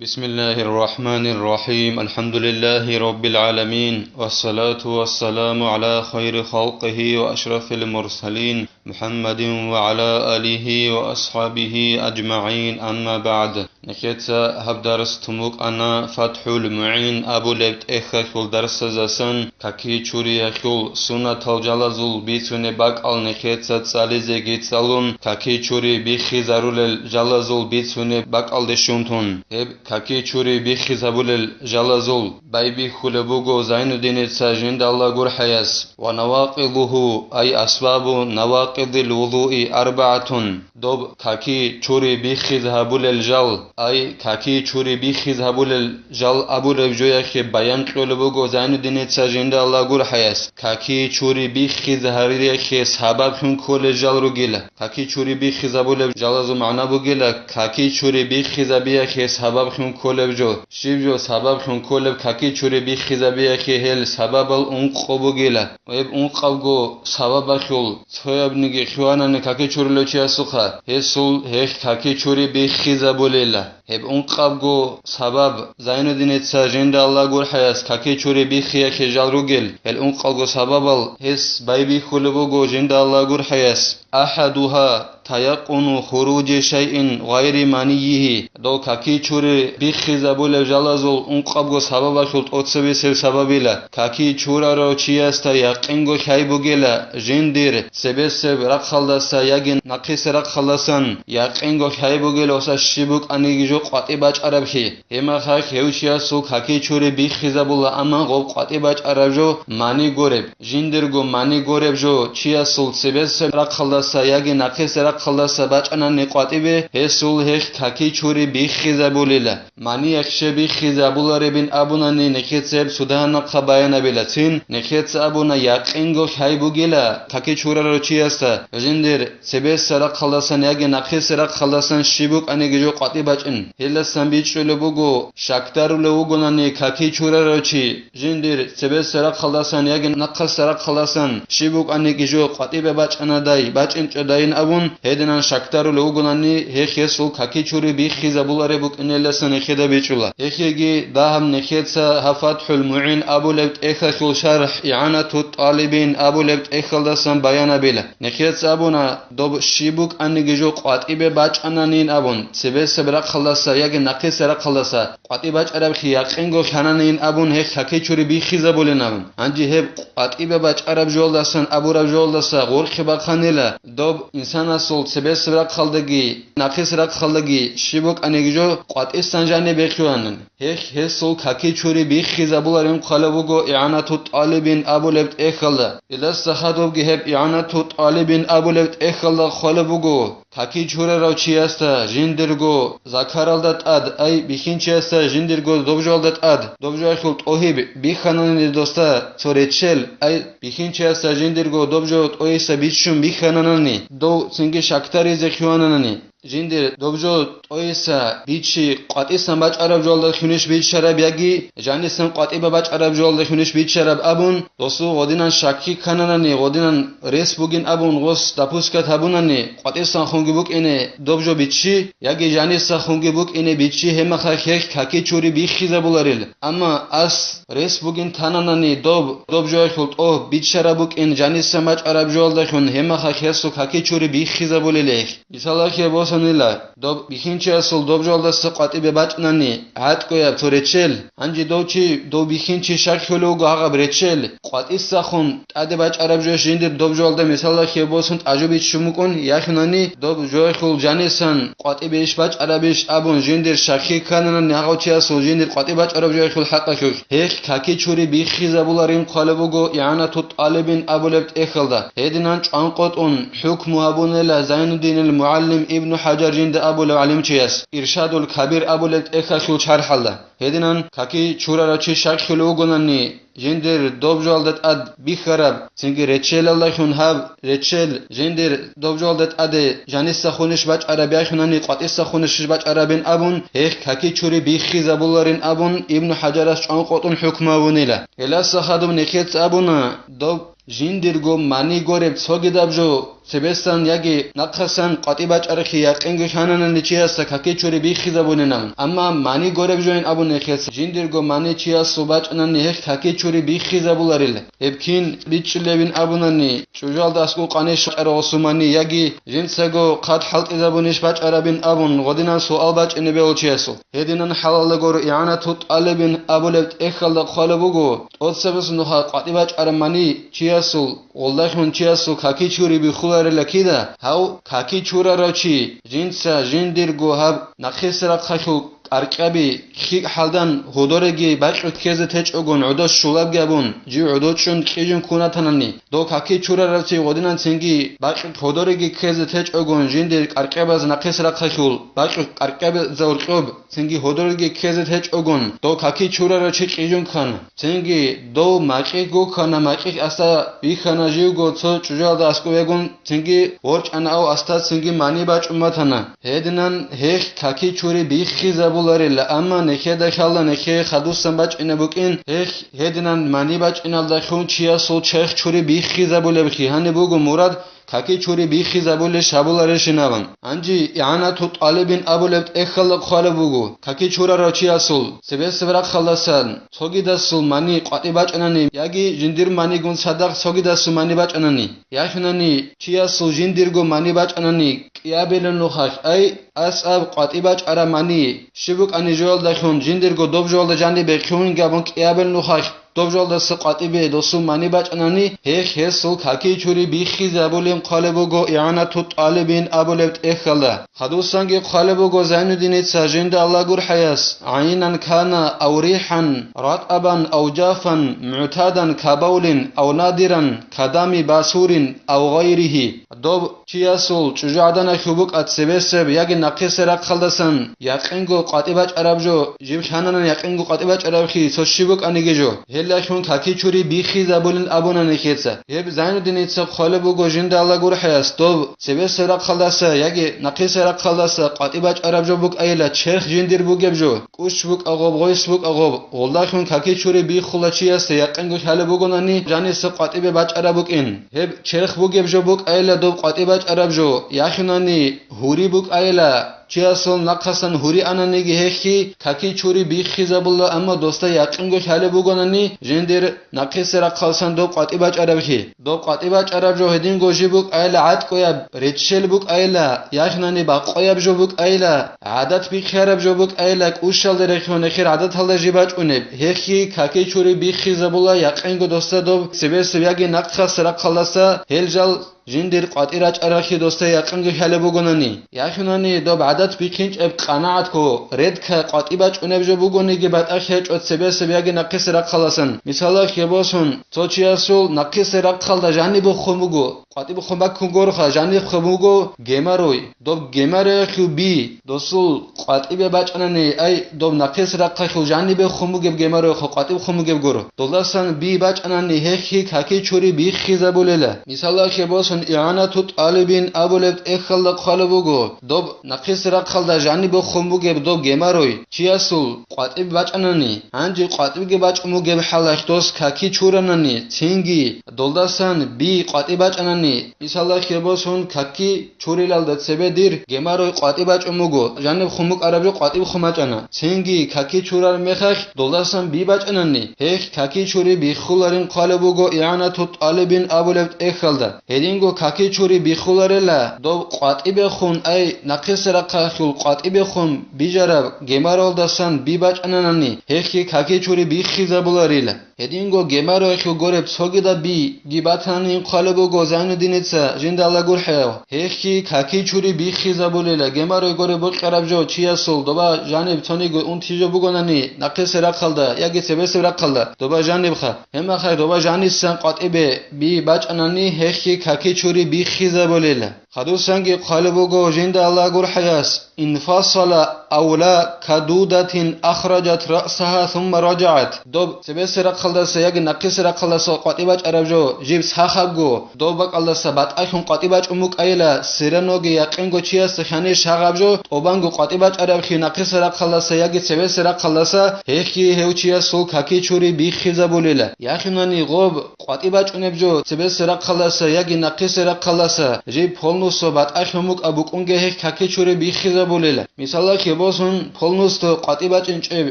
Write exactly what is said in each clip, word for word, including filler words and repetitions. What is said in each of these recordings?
بسم الله الرحمن الرحيم. الحمد لله رب العالمين. والصلاة والسلام على خير خلقه وأشرف المرسلين محمد وعلى آله وأصحابه أجمعين. أما بعد. Нехеца гьаб дарс тумукъана ФатхӀул МугӀин абулеб тӀехьалъул дарсазасан каки чуриялъул сунатал жалазул бицунеб бакӀал нехеца цӀализеги цӀалун, каки чури биххизарулел жалазул бицунеб бакӀалде щунтун. Гьеб каки чури биххизабулел жалазул байбихьулеб буго Зайнуддиница жинда Аллагь гурхӀаяс: «Ва навакъидуху, ай асбабу навакъидил вузуи арбагӀатун». Доб каки чури биххиз гьабулел жал, ай каки чури биххиз гьабулел жал абулеб жояхъе баян кьолеб буго Зайнуддиница жинда Аллагь гурхӀаяс, каки чури биххиз гьариреяхъе сабаблъун кколел жал ругила. Каки чури биххизабулеб жалазул магӀна бугила, каки чури биххизабиялъе сабаблъун кколеб жо. Щиб жо сабаблъун кколеб каки чури биххизабиялъе гьел сабабал ункъо бугила. Гьеб ункъабго сабабалъул цоябниги хьванани каки чурулев чиясухъа, гьесул гьелъ каки чури биххизабулела. Гьеб ункъабго сабаб Зайнуддиница жинда Аллагь гурхӀаяс каки чури биххиялъе жал ругел, гьел ункъабго сабабал гьес байбихьулеб буго жинда Аллагь гурхӀаяс. АхӀадугьа таякъуну хуружи шайин гъайри манийигьи, дол каки чури биххизабулеб жалазул ункъабго сабабалъул тӀоцебесеб сабабила, каки чурарав чиясда якъинго лъай бугела, жиндир цебесеб рахъалдаса яги нахъисеб рахъалдасан якъинго лъай бугела, оса щиб букӀаниги жо къватӀи бачӀараблъи. Гьеб мехалъ гьев чиясул каки чури биххизабула, амма гъоб къватӀи бачӀараб жо мани гуреб. Жиндирго мани гуреб жо чиясул цебесеб рахъалдаса яги нахъисеб рахъалдаса бачӀанани къватӀибе, гьесул гьелъ каки чури биххизабулила. Мани яхъе биххизабуларебин абунани нехеца гьеб цо дагьаб нахъа баянабилацин, нехеца абуна якъинго лъай бугила каки чурарав чиясда жиндир цебесеб рахъалдасан яги нахъисеб рахъалдасан щиб букӀаниги жо къватӀи бачӀин. Гьелдасан бичӀчӀулеб буго, щакдарулев вугонани каки чурарав чи, жиндир цебесеб рахъалдасан яги нахъисеб рахъалдасан щиб букӀаниги жо къватӀибе бачӀанадай, бачӀинчӀодайин абун, гьединан щакдарулев вугонани, гьелъ гьесул каки чури биххизабулареб букӀинелдасан нехеда бичӀчӀула. Гьелъеги дагьаб нехеца гьаб ФатхӀул МугӀин абулеб тӀехьалъул шархӀ, ИгӀанатут ТӀалибин абулеб тӀехьалдасан баянабила. Нехеца абуна, доб щиб букӀаниги жо къватӀибе бачӀананин абун, цебесеб рахъалдаса яги нахъисеб рахъалдаса къватӀи бачӀараблъи якъинго лъананин абун гьелъ каки чури биххизабулин абун. Гьанже гьеб къватӀибе бачӀараб жоялдасан абураб жоялдаса гъоркье бахъанила, доб инсанасул цебесеб рахъалдаги нахъисеб рахъалдаги щиб букӀаниги жо къватӀисан жаниб бехьуланин. Гьелъ гьесул каки чури биххизабуларин хъвалеб буго ИгӀанатут ТӀалибин абулеб тӀехьалда. Илдаса хадубги гьеб ИгӀанатут ТӀалибин абулеб тӀехьалда хъвалеб буго, каки чурарав чиясда жиндирго закаралда тӀад, ай, бихьинчиясда жиндирго добжалда тӀад, добжалъул тӀогьиб бихьанани досда цо реччел, ай, бихьинчиясда жиндирго добжо тӀогьиса биччун бихьананани, дов цинги щакдаризе хьвананани. Жиндир добжо тӀогьиса бичи къватӀисан бачӀараб жоялда хьунищ биччараб яги жанисан къватӀиба бачӀараб жоялда хьунищ биччараб абун, досул гъодинан щакки ккананани, гъодинан рес бугин абун гъос допускат гьабунани, къватӀисанхунги букӀине добжо бичи яги жанисахунги букӀине бичи, гьеб мехалъ гьелъ каки чури биххизабуларил. Амма ас рес бугин тананани доб, добжоялъул тӀогь биччараб букӀин жанисан бачӀараб жоялда хьун, гьеб мехалъ гьесул каки чури биххизабулел гьелъ. Мисалалъе босанила, доб бихьинчиясул добжалдаса къватӀибе бачӀнани гьатӀкӀояб цо реччел, гьанже дов чи, дов бихьинчи щай хьулев вуго гьагъаб реччел, къватӀисахун тӀаде бачӀараб жо жиндир добжалда мисалалъе босун тӀажу биччун букӀун, яхинани доб жояхъул жанисан къватӀибе иш бачӀарабищ абун жиндир щай ккананани гьагъав чиясул жиндир къватӀи бачӀараб жояхъул хӀакъалъулъ, гьелъ каки чури биххизабуларин хъвалеб буго ИгӀанатут ТӀалибин абулеб тӀехьалда. Гьединан чӀванкъотӀун хӀукму гьабунела Зайнуддинил МугӀаллим Ибну ХӀажар жинда абулев гӀалимчияс, Иршадул Кабир абулеб тӀехьалъул шархӀалда. Гьединан каки чурарав чи щай хьулев вугонани, жиндир добжалда тӀад бихьараб, цинги реччелалдалъун гьаб реччел, жиндир добжалда тӀаде жанисахунищ бачӀараб яхинани къватӀисахунищ бачӀарабин абун, гьелъ каки чури биххизабуларин абун, Ибну ХӀажарас чӀванкъотӀун хӀукму гьабунила. Гьеласа хадуб нехеца абуна, доб жиндирго мани гореб цогидаб жо, цебесан яги нахъасан къватӀи бачӀарахъе якъинго хьананани чиясда каки чури биххизабунинан. Амма мани гореб жоин абун нехеца, жиндирго мани чиясул бачӀанани гьелъ каки чури биххизабуларила. Гьеб кин бичӀчӀулебин абунани, чӀужуялда аскӀов къанищ бачӀарав гъосул мани яги жинцаго хъат хӀалтӀизабунищ бачӀарабин абун, гъодинан суал бачӀине бегьул чиясул. Гьединан хӀалалда гуро, ИгӀанату тӀалибин абулеб тӀехьалда хъвалеб буго, тӀоцебесеб нухалъ къватӀи бачӀараб мани чиясул, гъолдахун чиясул каки чури биххуларила кида, гьав каки чурарав чи жинца жиндирго гьаб нахъисеб рахъалъул кӀаркьаби хьикӀ хӀалдан гьодореги бакьулъ ккезе течӀогун, гӀодос щулабги абун, жив гӀодочӀун кьижун ккун ратанани, дов каки чурарав чи гъодинан цинги бакьулъ гьодореги ккезе течӀогун, жиндир кӀаркьабаз нахъисеб рахъалъул бакьулъ кӀаркьабазул гьоркьоб цинги гьодореги ккезе течӀогун, дов каки чурарав чи кьижун ккана. Цинги дов макьихъ гуккана, макьихъ асда вихьана, живго цо чӀужуялда аскӀов вегун, цинги ворчӀана, ав асда цинги мани бачӀун батана. Гьединан гьелъ каки чури биххизабуларила, амма нехеда хьалла нехее хадусан бачӀине букӀин, гьелъ гьединан мани бачӀиналдалъун чиясул черх чури биххизабулебхъи. Гьаниб буго мурад, каки чури биххизабулищ гьабуларищинабан. Гьанже ИгӀанату тӀалибин абулеб тӀехьалда хъвалеб буго, каки чурарав чиясул цебесеб рахъалдасан цогидасул мани къватӀи бачӀанани яги жиндир манигун цадахъ цогидасул мани бачӀанани, яхинани чиясул жиндирго мани бачӀанани кӀиабилеб нухалъ, ай, асаб къватӀи бачӀараб мани щиб букӀани жоялдалъун жиндирго доб жоялда жанибе хъугьинги абун кӀиабилеб нухалъ, доб жоялдаса къватӀибе досул мани бачӀанани, гьелъ гьесул каки чури биххизабулин хъвалеб буго ИгӀанату тӀалибин абулеб тӀехьалда. Хадусанги хъвалеб буго Зайнуддиница жинда Аллагь гурхӀаяс: «ГӀайнан кана ав рихӀан ратӀабан ав жафан мугӀтадан кабавлин ав надиран кадами басурин ав гъайрихи». Доб чиясул чӀужугӀаданалъул букӀа цебесеб яги нахъисеб рахъалдасан якъинго къватӀи бачӀараб жо, жиб лъананан якъинго къватӀи бачӀарабхъи цо щиб букӀаниги жо, гьелдалъун каки чури биххизабулин абуна нехеца. Гьеб Зайнуддиница хъвалеб буго жинда Аллагь гурхӀаяс, доб цебесеб рахъалдаса яги нахъисеб рахъалдаса къватӀи бачӀараб жо букӀайила черх жиндир бугеб жо, кӀущ букӀа гъоб, гъойс букӀа гъоб, гъолдалъун каки чури биххула чиясда якъинго лъалеб бугонани жаниса къватӀибе бачӀараб букӀин. Гьеб черх бугеб жо букӀайила доб къватӀи бачӀараб жо, яхинани гьури букӀайила, чиясул нахъасан гьури ананиги гьехги каки чури биххизабула, амма досда якъинго лъалеб бугонани жиндир нахъисеб рахъалдасан доб къватӀи бачӀарабхъи. Доб къватӀи бачӀараб жо гьединго жиб букӀайила, гӀатӀкӀояб реччел букӀайила, яхинани бакъояб жо букӀайила, гӀадат биххияраб жо букӀайила, кӀущалда рехине хир гӀадаталда жиб бачӀунеб, гьехги каки чури биххизабула, якъинго досда доб цебесеб яги нахъисеб рахъалдаса гьел жал жиндир къватӀи рачӀарахъе досда якъинго лъалеб бугонани. Яхинани доб гӀадат биххинчӀеб къанагӀатго, редка къватӀи бачӀунеб жо бугониги батӀа хечӀо цебесеб яги нахъисеб рахъалдасан. Мисалалъе босун, цо чиясул нахъисеб рахъалда жаниб бухъун буго, къватӀи бухъун баккун гуроха, жаниб хъун буго геморрой. Доб геморройялъул би досул къватӀибе бачӀанани, ай, доб нахъисеб рахъалъул жанибе хъун бугеб геморройхъо къватӀиб хъун бугеб гуро. Долдасан би бачӀанани гьехги каки чури биххизабулела. Мисалалъе босун, ИгӀанату тӀалибин абулеб тӀехьалда хъвалеб буго, доб нахъисеб рахъалда жанибе хъун бугеб доб геморрой чиясул къватӀиб бачӀанани, гьанже къватӀибги бачӀун бугеб хӀалалъ дос каки чуранани, цинги долдасан би къватӀиб бачӀанани, мисалалъе босун, каки чурилалда цебе дир геморрой къватӀиб бачӀун буго, жаниб хъун букӀараб жо къватӀиб хъун бачӀана. Цинги каки чурараб мехалъ долдасан би бачӀанани, гьелъ каки чури биххуларин хъвалеб буго ИгӀанату тӀалибин абулеб тӀехьалда. Гьединго каки чури биххуларела, доб къватӀибехун, ай, нахъисеб рахъалъул къватӀибехун бижараб геморройялдасан би бачӀананани, гьелъги каки чури биххизабуларила. Гьединго геморройялъул гореб цогидаб биги батанин хъвалеб буго Зайнуддиница жинда Аллагь гурхӀаяв. Гьехги каки чури биххизабулела, геморрой гореб бокьараб жо чиясул доба жаниб цониги унти жо бугонани нахъисеб рахъалда яги цебесеб рахъалда, доба жанибха. Гьеб мехалъ доба жанисан къватӀибе би бачӀанани, гьехги каки чури биххизабулела. Хадусанги хъвалеб буго жинда Аллагь гурхӀаяс: «Инфасала авла кадудатин ахраджат раъсаха сумма раджагӀат». Доб цебесеб рахъалдаса яги нахъисеб рахъалдаса къватӀи бачӀараб жо жиб сахабго, доб бакӀалдаса батӀалъун къватӀи бачӀун букӀайила, сираноги якъинго чиясда хьанир шагъаб жо, тӀубанго къватӀи бачӀарабхъи нахъисеб рахъалдаса яги цебесеб рахъалдаса, гьехги гьев чиясул каки-чури биххизабулила. Яхинани гъоб къватӀи бачӀунеб жо цебесеб рахъалдаса яги нахъисеб рахъалдаса жиб полностью батӀалъун букӀа букӀунге гьехь каки-чури биххизабулила. Мисалалъе босун, полностью къватӀи бачӀинчӀеб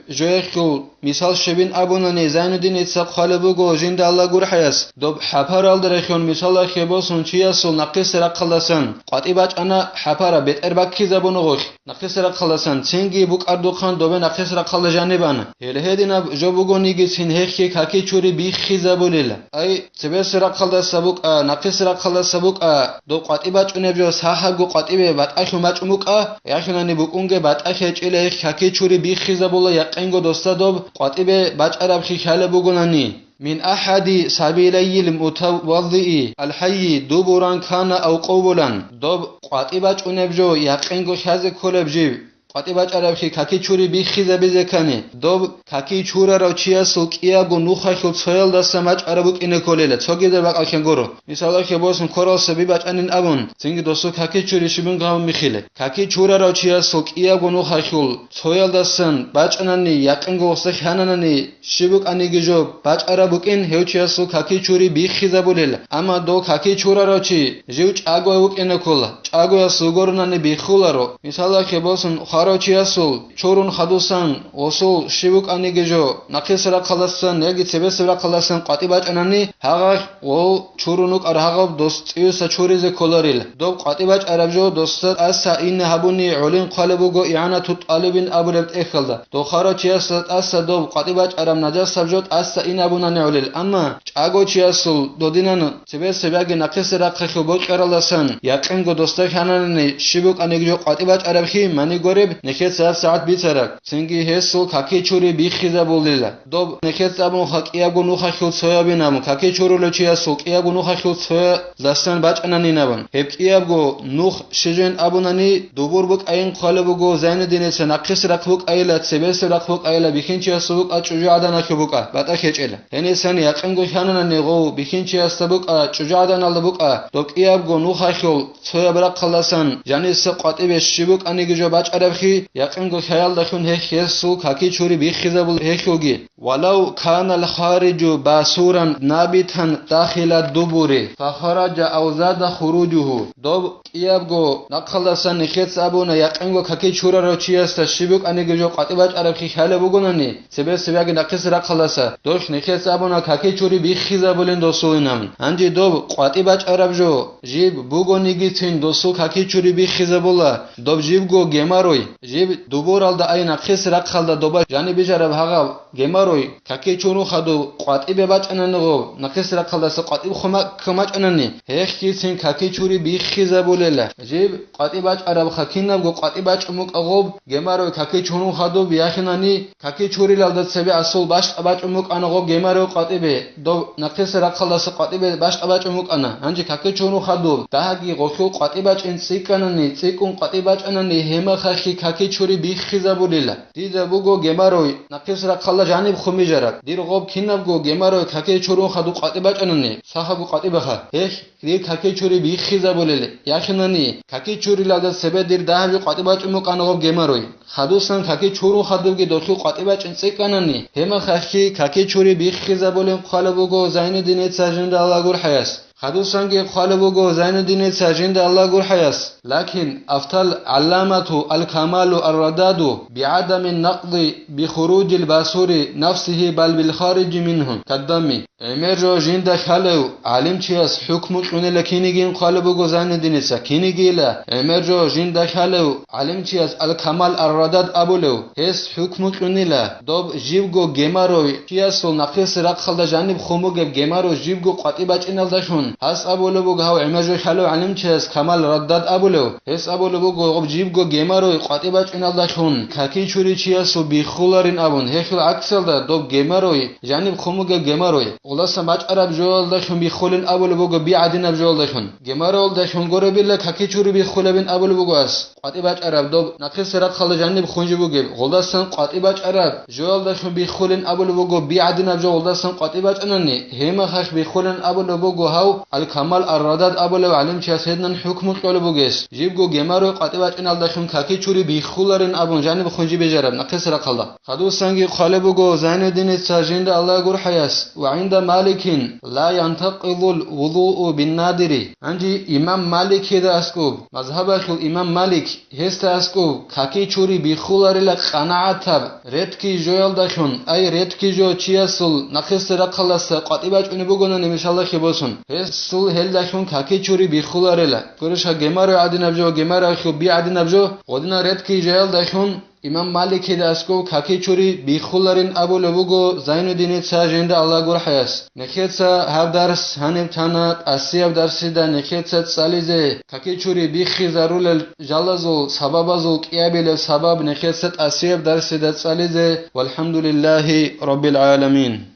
жояхъул мисал щибин абунани, Зайнуддиница хъвалеб буго жинда Аллагь гурхӀаяс, доб хӀапаралда рехьун, мисалалъе босун, чиясул нахъисеб рахъалдасан къватӀи бачӀана, хӀапара бетӀер баккизабуна гъолъ. Нахъисеб рахъалдасан цинги букӀардухъан добе нахъисеб рахъалда жаниб ана. Гьеле гьединаб жо бугонигицин гьехьги каки-чури биххизабулила. Ай, цебесеб рахъалдаса букӀа, нахъисеб рахъалдаса букӀа, доб къватӀи бачӀунеб жо сахабго къватӀибе батӀалъун бачӀун букӀа, яхинани букӀунге батӀалъи гьечӀила гьехь каки-чури биххизабула якъинго досда доб къватӀибе бачӀарабхъи хьалеб бугонани. Мин ахади сабилайил мутаваддии алхӀайи дубуран кана ав къубулан. Доб къватӀи бачӀунеб жо якъинго хьазе кколеб жиб, къватӀи бачӀарабхъи каки-чури биххизабизе ккани, доб каки чурарав чиясул кӀиябго нухалъул цоялдаса бачӀараб букӀине кколела, цогидаб бакӀалъан гуро. Мисалалъе босун, кверал саби бачӀанин абун, цинги досул каки-чури щибин гъамун михиле. Каки чурарав чиясул кӀиябго нухалъул цоялдасан бачӀанани, якъинго гъосда хьананани, щиб букӀаниги жо бачӀараб букӀин, гьев чиясул каки-чури биххизабулел. Амма дов каки чурарав чи жив чӀагояв вукӀине ккола, чӀагояс вугорунани биххуларо. Мисалалъе босун, хварав чиясул чурун хадусан, гъосул щиб букӀаниги жо, нахъисеб рахъалдасан яги цебесеб рахъалдасан къватӀи бачӀанани, гьагъалъ гъов чурун вукӀар гьагъаб дос цӀиюса чуризе кколарил. Доб къватӀи бачӀараб жо досда тӀаса ине гьабуни гӀолин хъвалеб буго ИгӀанату тӀалибин абулеб тӀехьалда. Дов хварав чиясда тӀаса доб къватӀи бачӀараб нажасаб жо тӀаса ине гьабунани гӀолел. Амма чӀаго чиясул додинан цебесеб яги нахъисеб рахъалъул бокьаралдасан якъинго досда хьананани, щиб букӀаниги жо къватӀи бачӀарабхъи мани гореб, нехеца гьабсагӀат бицараб, цинги гьесул каки чури биххизабулила. Доб нехеца абун ха кӀиябго нухалъул цоябин абун, каки чурулев чиясул кӀиябго нухалъул цоялдасан бачӀананин абун. Гьеб кӀиябго нух щижин абунани, дубур букӀайин хъвалеб буго Зайнуддиница, нахъисеб рахъ букӀайила, цебесеб рахъ букӀайила, бихьинчиясул букӀа, чӀужугӀаданалъул букӀа, батӀа хьечӀела. Гьенисан якъинго хьананани гъов бихьинчиясда букӀа, чӀужугӀаданалда букӀа, доб кӀиябго нухалъул цояб рахъалдасан жаниса къватӀибе щиб букӀаниги жо бачӀарабхъи, якъинго хьаялдалъун гьехь гьесул каки чури биххизабул гьехьулги. Валав канал хариджу басуран набитан дахила дубури, фахараджа ав зада хуружугьу. Доб кӀиябго нахъалдасан нехеца абуна, якъинго каки чурарав чиясда щиб букӀаниги жо къватӀи бачӀарабхъи хьалеб бугонани, цебесеб яги нахъисеб рахъалдаса, дос нехеца абуна, каки чури биххизабулин досулинан. Гьанже доб къватӀи бачӀараб жо жиб бугонигицин досул каки чури биххизабула, доб жибго геморрой, жиб дубуралда ай нахъисеб рахъалда доба жаниб бижараб гьагъаб геморрой, каки чурун хадуб къватӀибе бачӀанани гъоб, нахъисеб рахъалдаса къватӀиб хъума-, ккамачӀанани, гьехьгицин каки чури биххизабулела. Жиб къватӀи бачӀарабха кинабго къватӀи бачӀун букӀа гъоб, геморрой каки чурун хадуб яхинани, каки чурилалда цебе асул бащтӀа бачӀун букӀана гъоб геморрой къватӀибе, доб нахъисеб рахъалдаса къватӀибе бащтӀа бачӀун букӀана. Гьанже каки чурун хадуб, дагьаги гъолъул къватӀи бачӀин цӀикӀкӀанани, цӀикӀкӀун къватӀи бачӀанани, гьемахалъги каки чури биххизабулила. Дида буго геморрой, нахъисеб рахъалда жаниб хъумижараб. Дир гъоб кинабго геморрой каки чурун хадуб къватӀи бачӀанани, сахабго къватӀибаха. Гьехь, дир каки чури биххизабулел. Яхинани, каки чурилалда цебе дир дагьаб жо къватӀи бачӀун букӀана гъоб геморрой. Хадусан каки чурун хадубги долъул къватӀи бачӀин цӀикӀкӀанани, гьемахалъги каки чури биххизабулин хъвалеб буго Зайнуддиница жинда Аллагь гурхӀаяс. Хадусанги хъвалеб буго Зайнуддиница жинда Аллагь гурхӀаяс. Лакин афтал гӀалламату ал-Камалу ар-Рададу бигӀадами накъди бихуруджил басури нафсигьи бал билхариджи мингьу каддами. ГӀемер жо жинда хьалев гӀалимчияс хӀукму кьунила кинигин хъвалеб буго Зайнуддиница, кинигила гӀемер жо жинда хьалев гӀалимчияс ал-Камал ар-Радад абулев, гьес хӀукму кьунила, доб живго геморрой чиясул нахъисеб рахъалда жаниб хъумугеб геморрой живго къватӀи бачӀиналдалъун, Гьас абулеб буго гьав гӀемер жо хьалев гӀалимчияс Камал Раддад абулев. Гьес абулеб буго гъоб жибго гемарой къватӀи бачӀиналдалъун какичури чиясул биххуларин абун, гьелъул гӀаксалда доб гемарой, жаниб хъумугеб гемарой, гъолдасан бачӀараб жоялдалъун биххулин абулеб буго би гӀадинаб жоялдалъун. Гемароялдалъун гуребила какичури биххулебин абулеб буго гьас. КъватӀи бачӀараб доб нахъисеб рахъалда жаниб хунжи бугеб, гъолдасан къватӀи бачӀараб жоялдалъун биххулин абулеб буго би гӀадинаб жо гъолдасан къватӀи бачӀанани, гьемахъ биххулин абулеб буго гьав Аль-Камал Ар-Радад абулев гӀалимчияс гьединан хӀукму кьолеб бугес, жибго гемарой къватӀи бачӀиналдалъун какичури биххуларин абун жаниб хунжи бижараб нахъисеб рахъалда. Хадусанги хъвалеб буго Зайнуддиница жинда Аллагь гурхӀаяс: «Ва гӀинда Маликин ла янтакъизул вузуу биннадири». Гьанже имам Маликида аскӀуб, мазгьабалъул имам Малик, гьесда аскӀуб, какичури биххуларила къанагӀатаб, редкий жоялдалъун, ай, редкий жо чиясул нахъисеб рахъалдаса къватӀи бачӀунеб бугони мишаллахъе босун. Гьесул гьелдалъун какичури биххуларила. Гурищха, гемарой гӀадинаб жо, гемаралъул би гӀадинаб жо, гъодинал редкий жоялдалъун, Имам Маликида аскӀов какичури биххуларин абулеб буго Зайнуддиница жинда Аллагь гурхӀаяс. Нехеца гьаб дарс гьаниб тана, тӀасияб дарсида нехеца цӀализе, какичури биххизарулел жалазул, сабабазул кӀиабилеб сабаб нехеца тӀасияб дарсида цӀализе. ВалхӀамдулиллагьи раббил гӀаламин.